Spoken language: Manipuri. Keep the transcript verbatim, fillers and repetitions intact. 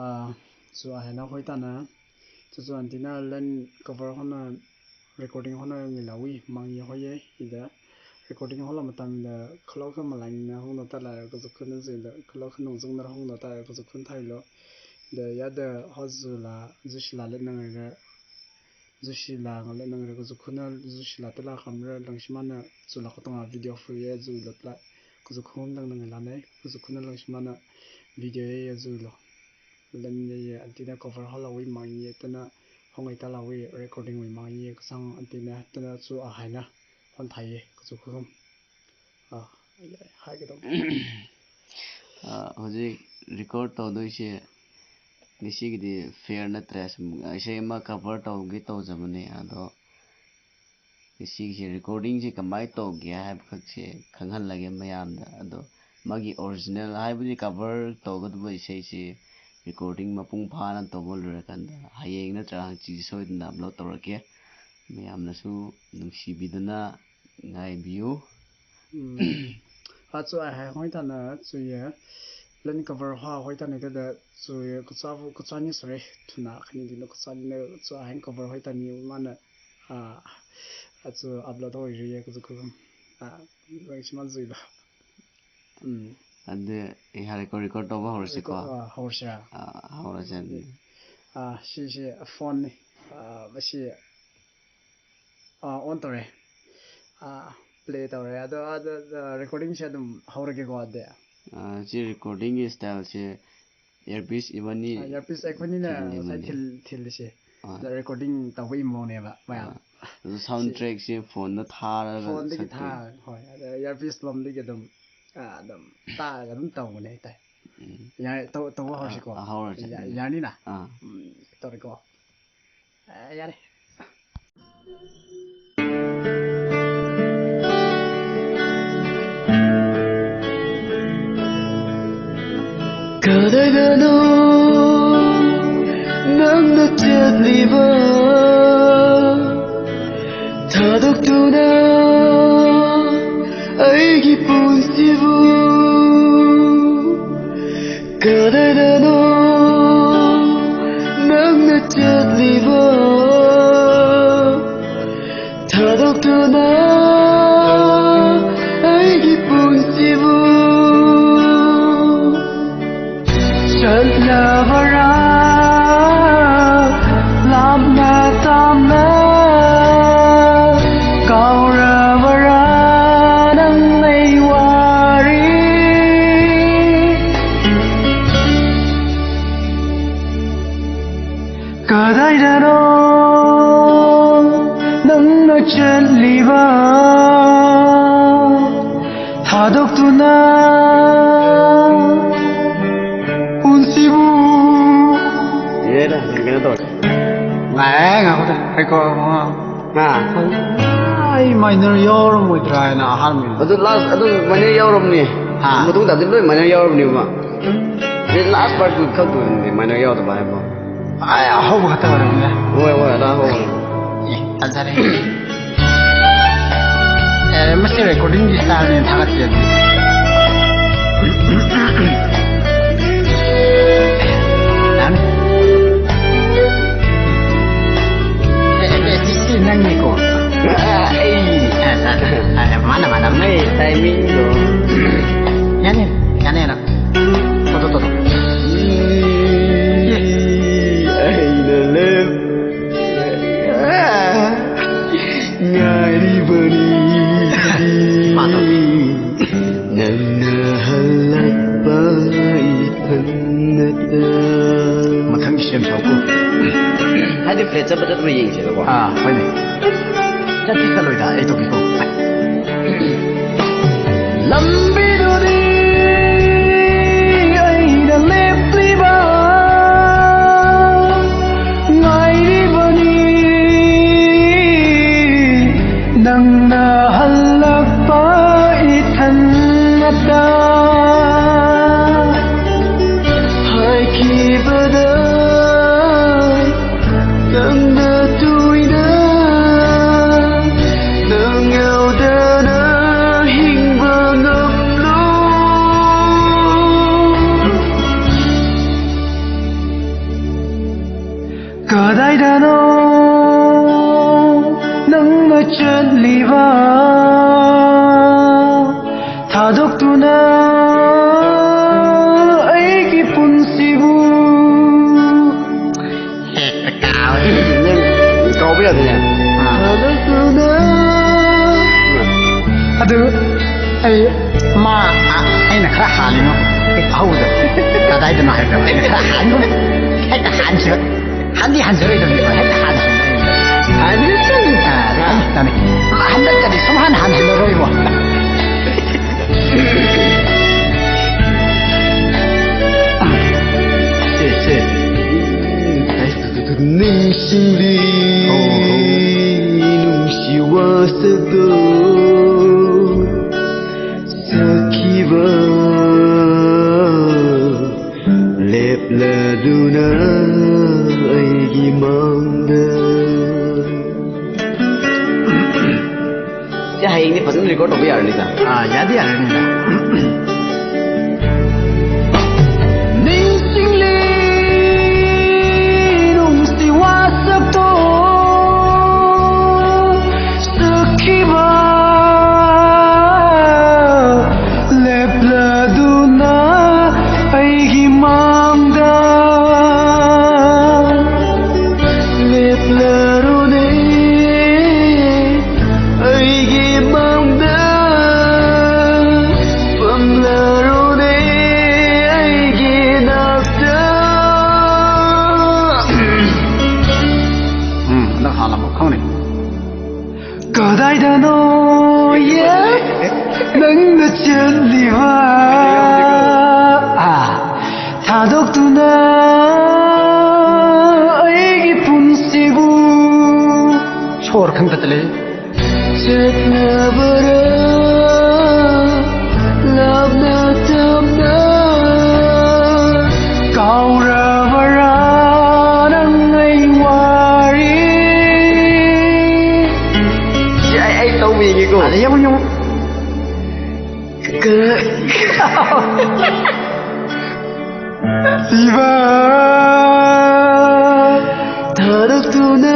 ꯑꯥ, ꯆꯨ ꯑꯍꯦꯅ ꯍꯣꯏ ꯇꯥꯅ, ꯆꯨ ꯆꯨ ꯑꯟꯇꯤꯅ ꯂꯟ ꯀꯣꯚꯔ ꯍꯣꯅ ꯔꯦꯀꯣꯔꯗꯤꯡ ꯍꯣꯅ ꯃꯤꯂꯥꯎꯏ, ꯃꯥꯡꯉꯤ ꯍꯣꯏꯌꯦ, ꯏꯗ ꯔꯦꯀꯣꯔꯗꯤꯡ ꯍꯣꯂ ꯃꯇꯝꯗ ꯈꯨꯂꯧ ꯈ ꯃꯂꯥꯡꯅ ꯍꯣꯡꯅ ꯇꯥꯂꯥꯏꯔ ꯀꯣꯖꯨ ꯈꯨꯟ ꯖꯤꯗ, ꯈꯨꯂꯧ ꯈ ꯅꯣꯡꯖꯨꯡꯅ ꯍꯣꯡꯅ ꯇꯥꯂꯥꯏꯔ ꯀꯣꯖꯨ ꯈꯨꯟ ꯊꯥꯏꯂꯣ, ꯗ ꯌꯥꯗ ꯍꯣꯖꯨꯂꯥ, ꯖꯨꯁꯤꯂꯥ ꯂꯦꯠꯅꯉꯥꯏꯔ, ꯖꯨꯁꯤꯂꯥ ꯉꯥꯂꯦꯠꯅꯉꯥꯏꯔ ꯀꯣꯖꯨ ꯈꯨꯟꯅ ꯖꯨꯁꯤꯂꯥ ꯇꯂꯥ ꯈꯝꯔ ꯂꯪꯁꯤꯃꯥꯅ ꯆꯨꯂꯥ ꯈꯣꯇꯣꯡ ꯚꯤꯗꯤꯑꯣ ꯐꯨꯌꯦ ꯖꯨ ꯂꯣꯠꯂꯥ, ꯀꯣꯖꯨ ꯈꯨꯟ ꯗꯪꯅꯉꯥꯏ ꯂꯥꯅꯩ, ꯀꯣꯖꯨ ꯈꯨꯟꯅ ꯂꯪꯁꯤꯃꯥꯅ ꯚꯤꯗꯤꯑꯣ ꯌꯦ ꯖꯨ ꯂꯣ꯫ ꯂꯟ ꯌꯦ ꯑꯟꯇꯤꯅ ꯀꯣꯚꯔ ꯍꯣꯂꯥꯎꯏ ꯃꯥꯡꯉꯤ ꯇꯅ ꯍꯣꯡꯉꯩ ꯇꯥꯂꯥꯎꯏ ꯔꯦꯀꯣꯔꯗꯤꯡ ꯑꯣꯏ ꯃꯥꯡꯉꯤ ꯀꯁꯥꯡ ꯑꯟꯇꯤꯅ ꯇꯅ ꯆꯨ ꯑꯍꯥꯏꯅ ꯍꯣꯟ ꯊꯥꯏꯌꯦ ꯀꯆꯨ ꯈꯨꯈꯨꯝ꯫ ꯑꯥ, ꯑꯩ ꯍꯥꯏꯒꯗꯧꯕ꯫ ꯑ, ꯍꯧꯖꯤꯛ ꯔꯦꯀꯣꯔꯠ ꯇꯧꯗꯣꯏꯁꯦ ꯉꯁꯤꯒꯤꯗꯤ ꯐꯤꯌꯔ ꯅꯠꯇ꯭ꯔꯦ꯫ ꯁꯨꯝ ꯏꯁꯩ ꯑꯃ ꯀꯚꯔ ꯇꯧꯒꯦ ꯇꯧꯖꯕꯅꯦ꯫ ꯑꯗꯣ ꯉꯁꯤꯒꯤꯁꯦ ꯔꯦꯀꯣꯔꯗꯤꯡꯁꯦ ꯀꯃꯥꯏꯅ ꯇꯧꯒꯦ ꯍꯥꯏꯕꯈꯛꯁꯦ ꯈꯪꯍꯜꯂꯒꯦ ꯃꯌꯥꯝꯗ꯫ ꯑꯗꯣ ꯃꯥꯒꯤ ꯑꯣꯔꯤꯖꯤꯅꯦꯜ ꯍꯥꯏꯕꯗꯤ ꯀꯚꯔ ꯇꯧꯒꯗꯕ ꯏꯁꯩꯁꯤ ꯔꯦꯀꯣꯔꯗꯤꯡ ꯃꯄꯨꯡ ꯐꯥꯅ ꯇꯧꯕ ꯂꯣꯏꯔꯀꯥꯟꯗ ꯍꯌꯦꯡ ꯅꯠꯇ꯭ꯔꯒ ꯍꯪꯆꯤꯠ ꯁꯣꯏꯗꯅ ꯑꯞꯂꯣꯗ ꯇꯧꯔꯛꯀꯦ꯫ ꯃꯌꯥꯝꯅꯁꯨ ꯅꯨꯡꯁꯤꯕꯤꯗꯨꯅ ꯉꯥꯏꯕꯤꯌꯨ꯫ ꯎꯝ꯫ ꯍꯥ ꯆꯨ ꯑꯍꯥꯏ ꯍꯣꯏ ꯇꯥꯅ ꯆꯨꯌꯦ꯫ ꯂꯟ ꯀꯣꯚꯔ ꯍꯥ ꯍꯣꯏ ꯇꯥꯅ ꯀꯗ ꯆꯨꯌꯦ ꯀꯆꯥꯕꯨ ꯀꯆꯥꯅꯤ ꯁꯣꯔꯤ꯫ ꯊꯨꯅ ꯈꯅꯤꯗꯤꯅ ꯀꯆꯥꯅꯤꯅ ꯆꯨ ꯑꯍꯥꯏ ꯀꯣꯚꯔ ꯍꯣꯏ ꯇꯥꯅꯤ ꯃꯥꯅ, ꯑꯥ, ꯑꯆꯨ ꯑꯞꯂꯣꯗ ꯑꯣꯏꯔꯤꯌꯦ ꯀꯆꯨ ꯈꯨꯈꯨꯝ꯫ ꯑꯥ, ꯂꯪꯁꯤꯃꯥꯟ ꯖꯨꯏꯕ꯫ ꯎꯝ꯫ ꯑꯗꯨ ꯑꯩ ꯍꯥꯟꯅ ꯔꯦꯀꯣꯔꯗ ꯇꯧꯕ ꯍꯧꯔꯁꯤꯀꯣ꯫ ꯑꯥ, ꯍꯧꯔꯁꯤꯔꯥ? ꯑꯥ, ꯍꯧꯔꯁꯦ ꯑꯗꯨꯗꯤ꯫ ꯑꯥ, ꯁꯤꯁꯦ ꯐꯣꯟꯅꯤ꯫ ꯑꯥ, ꯃꯁꯤ, ꯑꯥ, ꯑꯣꯟ ꯇꯧꯔꯦ꯫ ꯑꯥ, ꯄ꯭ꯂꯦ ꯇꯧꯔꯦ꯫ ꯑꯗꯣ, ꯑꯗꯣ, ꯑꯗꯣ ꯔꯦꯀꯣꯔꯗꯤꯡꯁꯦ ꯑꯗꯨꯝ ꯍꯧꯔꯒꯦꯀꯣ ꯑꯗꯨꯗꯤ꯫ ꯑꯥ, ꯁꯤ ꯔꯦꯀꯣꯔꯗꯤꯡꯒꯤ ꯏꯁꯇꯥꯏꯜꯁꯦ ꯏꯌꯔꯄꯤꯁ ꯏꯕꯥꯅꯤ ꯑꯥ, ꯏꯌꯔꯄꯤꯁ ꯑꯩꯈꯣꯏꯅꯤꯅ ꯉꯁꯥꯏ ꯊꯤꯜꯂꯤꯕꯅꯤ꯫ ꯊꯤꯜ-, ꯊꯤꯜꯂꯤꯁꯦ꯫ ꯑꯥ꯫ ꯑꯗ ꯔꯦꯀꯣꯔꯗꯤꯡ ꯇꯧꯕꯒꯤ ꯃꯑꯣꯡꯅꯦꯕ ꯃꯌꯥꯝ꯫ ꯑꯥ꯫ ꯑꯗꯨ ꯁꯥꯎꯟ ꯁꯤ ꯇ꯭ꯔꯦꯛꯁꯦ ꯐꯣꯟꯗ ꯊꯥꯔꯒ ꯐꯣꯟꯗꯒꯤ ꯁꯛꯇꯣꯏꯅꯤ꯫ ꯊꯥ-, ꯍꯣꯏ꯫ ꯑꯗ ꯏꯌꯔꯄꯤꯁ ꯂꯣꯝꯗꯒꯤ ꯑꯗꯨꯝ, ꯑꯥ, ꯑꯗꯨꯝ ꯇꯥꯔꯒ ꯑꯗꯨꯝ ꯇꯧꯕꯅꯦ ꯍꯥꯏꯇꯥꯔꯦ꯫ ꯎꯝ꯫ ꯌꯥꯔꯦ, ꯇꯧ-, ꯇꯧꯕ ꯍꯧꯔꯁꯤꯀꯣ꯫ ꯑꯥ, ꯍꯧꯔꯁꯦ꯫ ꯌꯥ-, ꯌꯥꯅꯤꯅ? ꯑꯥ꯫ ꯎꯝ, ꯇꯧꯔꯦꯀꯣ꯫ ꯑꯥ, ꯌꯥꯔꯦ꯫ ꯀꯗꯥꯏꯗꯅꯣ ꯅꯪꯅ ꯆꯠꯂꯤꯕ? ꯊꯥꯗꯣꯛꯇꯨꯅ ꯑꯩꯒꯤ ꯄꯨꯟꯁꯤꯕꯨ ꯀꯗꯥꯏꯗꯅꯣ ꯆꯠꯂꯤꯕ ꯊꯥꯗꯣꯛꯇꯨꯅ ꯑꯩꯒꯤ ꯄꯨꯟꯁꯤꯕꯨ ꯆꯠꯂꯕꯔꯥ ꯂꯥꯞꯅ ꯇꯥꯝꯅ ꯀꯥꯎꯔꯕꯔꯥ ꯅꯪ ꯑꯩ ꯋꯥꯔꯤ ꯀꯗꯥꯏꯗꯅꯣ ꯅꯪꯅ ꯆꯠꯂꯤꯕ ꯊꯥꯗꯣꯛꯇꯨꯅ ꯄꯨꯟꯁꯤꯕꯨ ꯌꯦꯗ ꯀꯩꯅꯣ ꯇꯧꯔꯦ ꯉꯥꯏ ꯉꯥꯏꯈꯣꯗ ꯑꯩꯀꯣ ꯉꯥ ꯑꯩ ꯃꯥꯏꯅꯔ ꯌꯥꯎꯔꯝꯃꯣꯏꯗ꯭ꯔꯥ ꯍꯥꯏꯅ ꯑꯍꯥꯟꯕ ꯑꯗꯨ ꯂꯥꯁ ꯑꯗꯨ ꯃꯥꯏꯅꯔ ꯌꯥꯎꯔꯝꯅꯤ ꯍꯥ ꯃꯇꯨꯡ ꯇꯥꯕꯗꯤ ꯂꯣꯏ ꯃꯥꯏꯅꯔ ꯌꯥꯎꯔꯝꯅꯤꯕ ꯂꯥꯁ ꯄꯥꯔꯠꯇꯨ ꯈꯛꯇꯨꯅꯤ ꯃꯥꯏꯅꯔ ꯌꯥꯎꯗꯕ ꯍꯥꯏꯕ ꯑꯩ ꯑꯍꯧꯕ ꯈꯛꯇ ꯑꯣꯏꯔꯝꯃꯤꯗ ꯍꯣꯏ ꯍꯣꯏ ꯑꯗ ꯍꯣꯏ ꯑꯦ ꯇꯟꯖꯔꯦ ꯑꯦ ꯃꯁꯤ ꯔꯦꯀꯣꯔꯗꯤꯡꯒꯤ ꯁ꯭ꯇꯥꯏꯜꯅꯦ ꯊꯥꯒꯠꯇꯦ ꯅꯪ ꯑꯦ ꯑꯦ ꯑꯦ ꯁꯤ ꯁꯤ ꯅꯪꯅꯤꯀꯣ ꯑꯩ ꯑꯦ, ꯑꯦ, ꯑꯦ, ꯃꯥꯅ ꯃꯥꯅ ꯅꯪ ꯇꯥꯏꯃꯤꯡꯗꯣ ꯌꯥꯅꯤ ꯌꯥꯅꯤ ꯅꯪ ꯇꯣ ꯇꯣ ꯇꯣ ꯑꯩꯅ ꯂꯦꯞ ꯉꯥꯏꯔꯤꯕꯅꯤ ꯅꯪꯅ ꯍꯜꯂꯛꯄ ꯏꯊꯟꯅꯇ ꯃꯊꯪꯒꯤ ꯁꯦꯝ ꯁꯥꯎꯀꯣ ꯍꯥꯏꯗꯤ ꯐ꯭ꯂꯦꯠ ꯆꯠꯄ ꯆꯠꯄ ꯌꯦꯡꯁꯦꯕꯀꯣ ꯑꯥ ꯍꯣꯏꯅꯦ ꯆꯠꯇꯤ ꯆꯠꯂꯣꯏꯗ ꯑꯩ ꯇꯧꯕꯤꯀꯣ ꯂꯝꯕꯤꯗꯨꯗꯤ ꯑꯩꯅ ꯂꯦꯞꯂꯤꯕ ꯉꯥꯏꯔꯤꯕꯅꯤ ꯅꯪꯅ ꯍꯜꯂꯛꯄ ꯏꯊꯟꯅꯇ ꯍꯥꯏꯈꯤꯕꯗ ꯅꯪꯅ ꯇꯣꯏꯅ ꯅꯪ ꯌꯥꯎꯗꯅ ꯍꯤꯡꯕ ꯉꯝꯂꯣꯏ ꯀꯩꯅꯣ ꯍꯥꯏꯕ, ꯑꯩꯅ ꯈꯔ ꯍꯥꯟꯕ, ꯍꯦꯛꯇ ꯍꯥꯟꯈꯤꯕ꯫ ꯍꯥꯟꯗꯤ ꯍꯥꯟꯖꯔꯣꯏꯗꯕꯅꯤꯀꯣ, ꯍꯦꯛꯇ ꯍꯥꯟꯈꯤꯕ꯫ ꯍꯥꯟꯈꯤꯕ꯫ ꯑꯥ, ꯍꯥꯟꯈꯤꯕ꯫ ꯍꯟꯗꯛꯇꯗꯤ ꯁꯨꯝ ꯍꯥꯟ ꯍꯥꯟꯍꯜꯂꯔꯣꯏꯕ꯫ ꯁꯦ, ꯁꯦ꯫ ꯅꯤꯡꯁꯤꯡꯂꯤ, ꯍꯣ, ꯍꯣ꯫ ꯅꯨꯡꯁꯤ ꯋꯥꯁꯛꯇꯣ꯫ ꯁꯛꯈꯤꯕ ꯂꯦꯞꯂꯗꯨꯅ ꯑꯩꯒꯤ ꯃꯥꯡꯗ꯫ ꯁꯤ ꯍꯌꯦꯡꯗꯤ ꯐꯖꯅ record ꯇꯧꯕ ꯌꯥꯔꯅꯤꯗ꯫ ꯑꯥ, ꯌꯥꯗꯤ ꯌꯥꯔꯅꯤꯗ꯫ ꯅꯤꯡꯁꯤꯡꯂꯤ ꯅꯨꯡꯁꯤ ꯋꯥꯁꯛꯇꯣ꯫ ꯁꯛꯈꯤꯕ ꯂꯦꯞꯂꯗꯨꯅ ꯑꯩꯒꯤ ꯃꯥꯡꯗ꯫ ꯂꯦꯞꯂꯔꯣꯅꯦ ꯑꯩꯒꯤ ꯃꯥꯡꯗ꯫ ꯐꯝꯂꯔꯣꯅꯦ ꯑꯩꯒꯤ ꯅꯥꯛꯇ꯫ ꯎꯝ, ꯍꯟꯗꯛ ꯍꯥꯟꯅ ꯑꯃꯨꯛ ꯈꯪꯅꯤ꯫ ꯀꯗꯥꯏꯗꯅꯣ, ꯌꯦ, ꯅꯪꯅ ꯆꯠꯂꯤꯕ? ꯑꯥ, ꯊꯥꯗꯣꯛꯇꯨꯅ ꯑꯩꯒꯤ ꯄꯨꯟꯁꯤꯕꯨ꯫ ꯁꯣꯔ ꯈꯪꯗ ꯆꯠꯂꯦ꯫ ꯆꯠꯂꯕꯔꯥ ꯂꯥꯞꯅ ꯇꯞꯅ? ꯀꯥꯎꯔꯕꯔꯥ ꯅꯪ ꯑꯩ ꯋꯥꯔꯤ? ꯁꯤ ꯑꯩ, ꯑꯩ ꯇꯧꯕꯤꯒꯦꯀꯣ꯫ ꯑꯗ ꯌꯦꯡꯉꯨ, ꯌꯦꯡꯉꯨ꯫ ꯀ-, ꯊꯤꯕ ꯊꯥꯗꯣꯛꯇꯨꯅ